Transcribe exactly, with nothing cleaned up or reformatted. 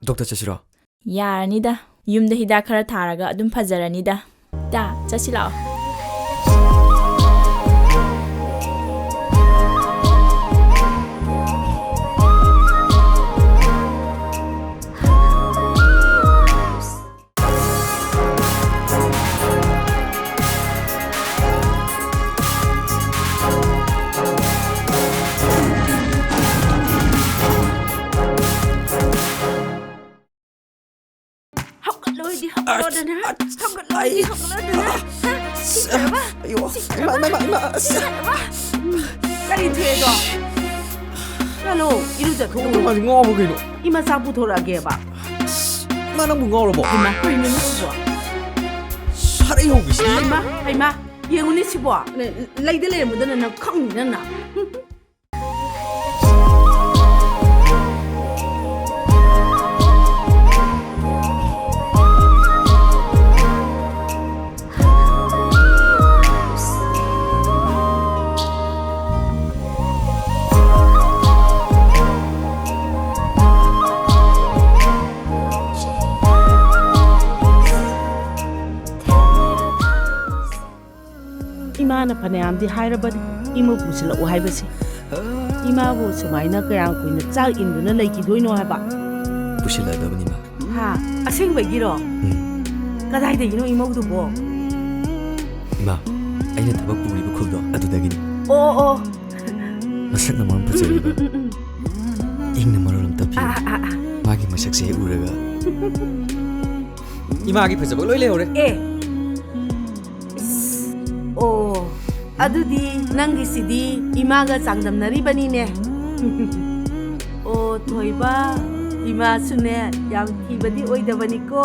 Doctor ꯆꯠꯁꯤꯔꯣ? ꯌꯥꯔꯅꯤꯗ꯫ ꯌꯨꯝꯗ ꯍꯤꯗꯥꯛ ꯈꯔ ꯊꯥꯔꯒ ꯑꯗꯨꯝ ꯐꯖꯔꯅꯤꯗ꯫ ꯏꯇꯥ, ꯆꯠꯁꯤ ꯂꯥꯛꯑꯣ꯫ ꯍꯧꯒꯠꯂꯣꯏꯗꯤ ꯍꯧꯒꯠꯂꯣꯗꯅ꯫ ꯑꯁ, ꯍꯧꯒꯠꯂꯣꯏꯗꯤ ꯑꯩ, ꯍꯧꯒꯠꯂꯣꯗꯅ꯫ ꯑ, ꯍꯥ? ꯁꯤꯠꯇ꯭ꯔꯕ? ꯑꯌꯣ, ꯁꯤꯠꯇ꯭ꯔꯕ? ꯏꯃꯥ, ꯏꯃꯥ, ꯏꯃꯥ, ꯑꯁ꯫ ꯁꯤꯠꯇ꯭ꯔꯕ? ꯎꯝ, ꯀꯔꯤ ꯊꯣꯛꯑꯦꯗꯣ? ꯆꯠꯂꯣ, ꯏꯔꯨꯖꯊꯣꯛꯎꯔꯣ꯫ ꯃꯥꯗꯤ ꯉꯥꯎꯕ ꯀꯩꯅꯣ? ꯏꯃꯥ ꯆꯥꯛ ꯄꯨꯊꯣꯔꯛꯑꯒꯦꯕ꯫ ꯑꯁ, ꯏꯃꯥ ꯅꯪꯕꯨ ꯉꯥꯎꯔꯕꯣ? ꯏꯃꯥ, ꯀꯩꯅꯣꯅꯦ ꯁꯤꯕꯣ? ꯁꯥꯔꯩ ꯍꯧꯕꯤꯁꯤꯗꯤ꯫ ꯍꯩꯃꯥ, ꯍꯩꯃꯥ, ꯌꯦꯡꯉꯨꯅꯦ ꯁꯤꯕꯣ꯫ ꯂꯩꯗ ꯂꯩꯔꯝꯕꯗꯅ ꯅꯪ ꯈꯪꯅꯤꯗꯅ꯫ ꯏꯃꯥꯅ ꯐꯅꯌꯥꯝꯗꯤ ꯍꯥꯏꯔꯕꯅꯤ, ꯏꯃꯧ ꯄꯨꯁꯤꯜꯂꯛꯎ ꯍꯥꯏꯕꯁꯦ꯫ ꯏꯃꯥꯕꯨ ꯁꯨꯃꯥꯏꯅ ꯀꯌꯥꯝ ꯀꯨꯏꯅ ꯆꯥꯛ ꯏꯟꯗꯨꯅ ꯂꯩꯈꯤꯗꯣꯏꯅꯣ ꯍꯥꯏꯕ? ꯄꯨꯁꯤꯜꯂꯛꯑꯗꯕꯅꯤ, ꯏꯃꯥ꯫ ꯍꯥ? ꯑꯁꯦꯡꯕꯒꯤꯔꯣ? ꯎꯝ꯫ ꯀꯗꯥꯏꯗꯒꯤꯅꯣ ꯏꯃꯧꯗꯨꯕꯣ? ꯏꯃꯥ, ꯑꯩꯅ ꯊꯕꯛ ꯄꯨꯔꯤꯕ ꯈꯨꯜꯗꯣ ꯑꯗꯨꯗꯒꯤꯅꯤ꯫ ꯑꯣ, ꯑꯣ꯫ ꯃꯁꯛꯅ ꯃꯔꯣꯟ ꯐꯖꯔꯤꯕ, ꯎꯝ, ꯎꯝ, ꯎꯝ, ꯎꯝ꯫ ꯏꯪꯅ ꯃꯔꯣꯟ ꯑꯃ ꯇꯞꯄꯤ꯫ ꯑꯥ, ꯑꯥ, ꯑꯥ, ꯑꯥ꯫ ꯃꯥꯒꯤ ꯃꯁꯛꯁꯦ ꯍꯦꯛ ꯎꯔꯒ ꯏꯃꯥꯒꯤ ꯐꯖꯕ ꯂꯣꯏ ꯂꯩꯍꯧꯔꯦ꯫ ꯑꯦ꯫ ꯏꯁ, ꯑꯣ, ꯑꯗꯨꯗꯤ ꯅꯪꯒꯤꯁꯤꯗꯤ ꯏꯃꯥꯒ ꯆꯥꯡꯗꯝꯅꯔꯤꯕꯅꯤꯅꯦ꯫ ꯑꯣ, ꯊꯣꯏꯕ, ꯏꯃꯥꯁꯨꯅꯦ ꯌꯥꯝ ꯊꯤꯕꯗꯤ ꯑꯣꯏꯗꯕꯅꯤꯀꯣ꯫